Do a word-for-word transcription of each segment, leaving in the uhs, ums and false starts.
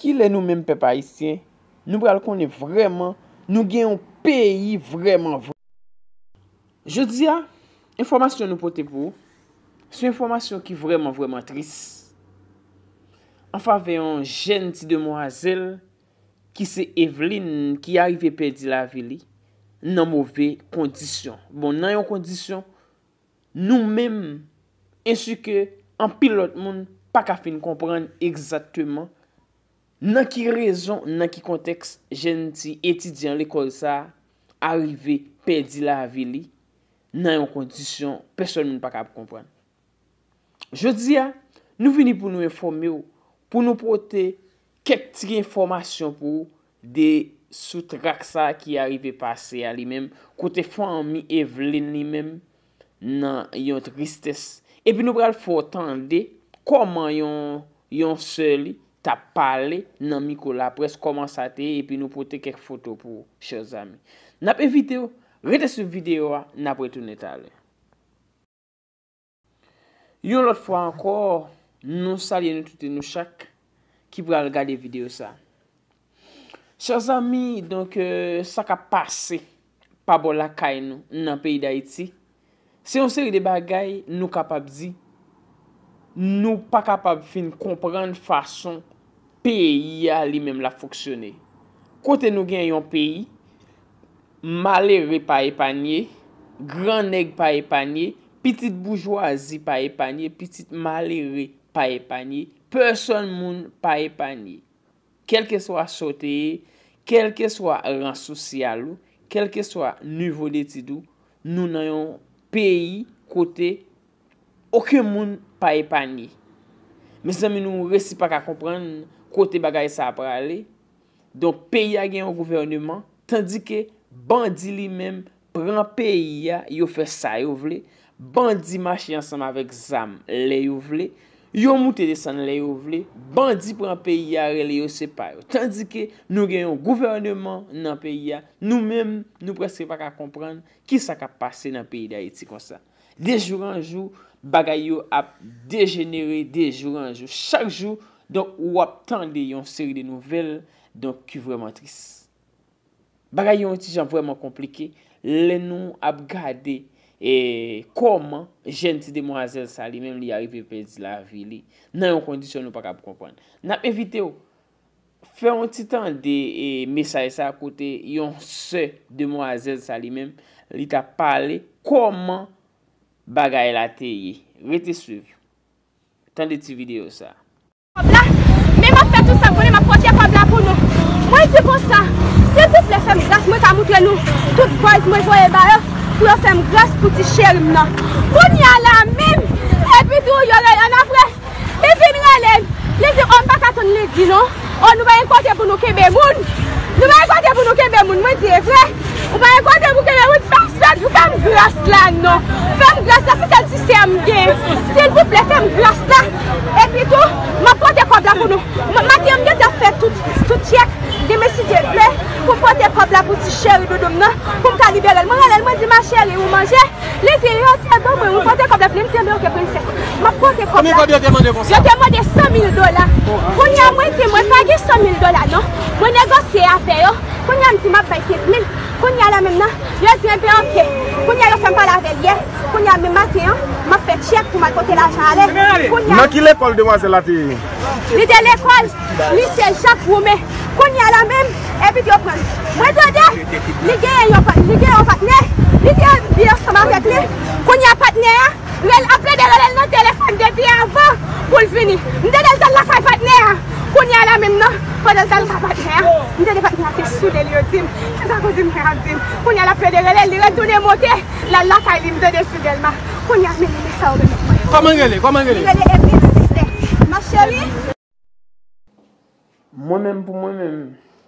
Kilè nou menm pèp ayisyen, nou pral konnen vrèman nou gen yon peyi vrèman vre? Jodi a, enfòmasyon nou pote pou ou, se yon enfòmasyon ki vrèman, vrèman tris, an favè yon jèn ti demwazèl ki se Evelyne, ki arive pèdi lavi li nan move kondisyon. Bon, nan yon kondisyon nou menm, ensi ke anpil lòt moun pa ka fin konprann egzakteman nan ki rezon, nan ki kontèks jèn ti etidyan lekòl sa a arive pèdi lavi li nan yon kondisyon pèsòn moun pa ka konprann. Jodi a, nou vini pou nou enfòme w, pou nou pote kèk ti enfòmasyon pou ou de sou trak sa a ki arive pase a li menm, kote fanmi Evelyne li menm nan yon tristès. Epi nou pral fè w tande kòman yon, yon sè li t ap pale nan mikwo laprès, kòman sa te ye, epi nou pote kèk foto pou ou, chè zanmi. N ap envite w rete swiv videyo a, n ap retounen talè. Yon lòt fwa ankò, nou salye nou tout e nou chak ki pral gade videyo sa. Chè zanmi, donk, euh, sa k ap pase pa bò lakay nou nan peyi Dayiti, se yon seri de bagay nou kapab di, nou pa kapab fin konprann fason peyi a li menm l ap fonksyone. Kote nou gen yon peyi, malere pa epanye, gran nèg pa epanye, pitit boujwazi pa epanye, pitit malere pa epanye, pèsòn moun pa epanye. Kèlkeswa sa w te ye, kèlkeswa ran sosyal ou, kèlkeswa nivo detid ou, nou nan yon peyi kote okenn moun pa epanye. Mezanmi, nou resi pa ka konprann kote bagay sa a prale. Donk, peyi a gen yon gouvèneman, tandike bandi li menm pran peyi a, yo fè sa yo vle. Bandi mache ansanm avèk zam lè yo vle. Yo moute desann lè yo vle. Bandi pran peyi a, rele yo se pa yo. Tandike nou gen yon gouvèneman nan peyi a, nou menm, nou prèske pa ka konprann kisa k ap pase nan peyi Dayiti konsa. De jou an jou, bagay yo ap dejenere de jou an jou. Chak jou, donk, w ap tande yon seri de nouvèl, donk, ki vrèman tris. Bagay yo yon ti jan vrèman konplike lè nou ap gade, e, kòman jèn ti demwazèl sa li menm li arive pèdi lavi li nan yon kondisyon nou pa kab konprann. N ap envite w fè yon ti tande, e, mesaj sa kote yon sè demwazèl sa li menm li t ap pale kòman bagay la te ye. Rete swiv. Tande ti videyo sa. Kòb la, men m ap fè tout sa m konnen, m ap pote kòb la pou nou. Mwen di konsa, silvouplè fè m gras, mwen ka moutre nou tout voice mwen voye ba yo, pou yo fè m gras pou ti cheri m nan. Kounye a la menm, epi tou yo rele ann apre, li vin rele m, li di, o, m pa ka tann li di non. O, nou pa gen kote pou nou kenbe moun. Nou pa gen kote pou nou kenbe moun, mwen di e vre. Ou pa gen kote pou kenbe moun, fè m sèt, fè m gras la non. Fè m gras la, se sèl ti sè m gen. Silvouplè, fè m gras la. Epi tou, m ap pote kòb la pou nou. M, maten an, m gentan fè tout, tout tchèk. Demen, si Dye vle, pou m pote kòb la pou ti cheri doudou m nan, pou m ka libere l. Mwen rele l, mwen di, ma chérie, ou manje? Li di, yo te ban mwen, ou pote kòb la pou li. M di, enben, oke, prensès. M ap pote kòb la. Konbyen kòb yo te mande konsa? Yo te mande san mil dola. Kounye a, mwen di, mwen pa gen san mil dola non. Mwen negosye avè yo. Kounye a, m di, m ap bay kenz mil. Kounye a la menm nan, yo di, enben, oke. Kounye a, yo fè m pale avè l yè. Kounye a, menm maten an, m ap fè tchèk pou m al pote lajan ale. Kounye a, nan ki lekòl demwazèl la te ye? Li te lekòl Lise Jak Woumen. Kounye a la menm, epi yo pran l. Mwen tande, li genyen yon pa-, li genyen yon patnè. Li te, li ansanm avèk li. Kounye a, patnè a rele, ap plede rele l nan telefòn depi avan pou l vini. M tande l t al lakay patnè a. Kounye a la menm nan, pandan l t al lakay patnè a, m tande patnè a te soule l, yo di m. Se sa kouzin mwen ap di m. Kounye a l ap plede rele l, li retounen monte, l al lakay li, m tande sou Dèlma. Kounye a, men, men sa yo remèt mwen. Kòman l rele? Kòman l rele? Li rele Evelyne Sisè. Ma chérie. Mwen menm, pou mwen menm,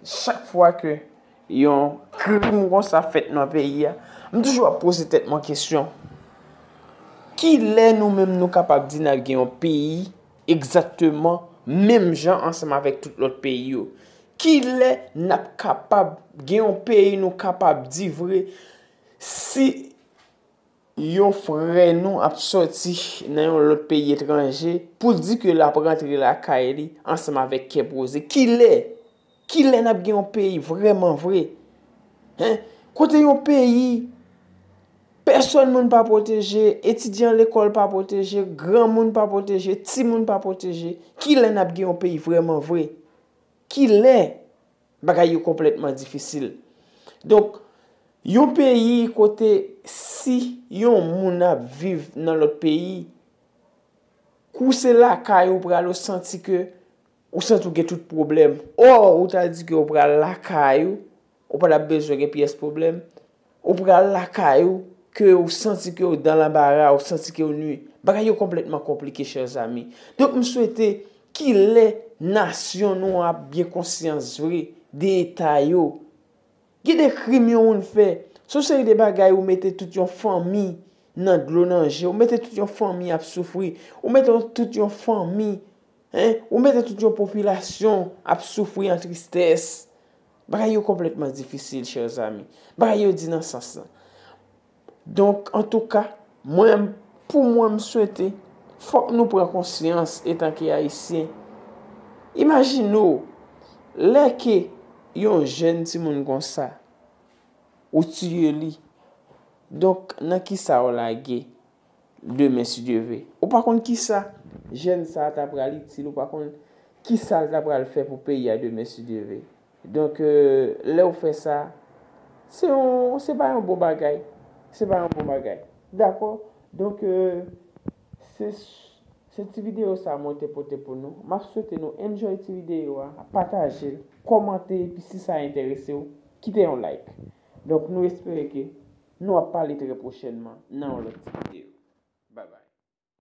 chak fwa ke yon krim konsa fèt nan peyi a, m toujou ap poze tèt mwen kesyon, kilè nou menm nou kapab di n ap gen yon peyi egzakteman menm jan ansanm avèk tout lòt peyi yo? Kilè n ap kapab gen yon peyi nou kapab di vre si yon frè nou ap sòti nan yon lòt peyi etranje pou di ke l ap rantre lakay li ansanm avèk kè poze. Kilè? Kilè n ap gen yon peyi vrèman vre? Hein? Kote yon peyi, pèsòn moun pa pwoteje, etidyan lekòl pa pwoteje, granmoun pa pwoteje, timoun pa pwoteje. Kilè n ap gen yon peyi vrèman vre? Kilè? Bagay yo konplètman difisil. Donk, yon peyi kote si yon moun ap viv nan lòt peyi, kou se lakay ou pral, ou santi ke ou santi ou gen tout pwoblèm. Ò, ou ta di ke ou pral lakay ou, ou pa t ap bezwen gen pyès pwoblèm. Ou pral lakay ou, ke ou santi ke ou dan lanbara, ou santi ke ou nwi. Bagay yo konplètman konplike, chè zanmi. Donk, m swete kilè nasyon nou ap gen konsyans vre de eta yo. Gen de krim yon moun fè. Se yon seri de bagay ou mete tout yon fanmi nan dlo nan je, ou mete tout yon fanmi ap soufri, ou mete tout yon fanmi, hein, ou mete tout yon popilasyon ap soufri an tristès. Bagay yo konplètman difisil, chè zanmi. Bagay yo di nan sans lan. Donk, antouka, mwen, pou mwen, m swete, fòk nou pran konsyans etanke Ayisyen. Imajine w, lè ke yon jèn timoun konsa, ou tiye li. Donk, nan kisa w lage demen, si Dye ve? Ou pa konn kisa jèn sa a ta pral itil, ou pa konn kisa l ta pral fè pou peyi a demen, si Dye ve. Donk, euh, lè w fè sa, se yon, se pa yon bon bagay. Se pa yon bon bagay. Dakò? Donk, euh, se, se ti videyo sa mwen te pote pou nou. M ap swete nou enjoy ti videyo a, pataje l, kòmante, epi si sa enterese w, kite yon like. Donk, nou espere ke nou ap pale trè pwochènman nan yon lòt ti videyo.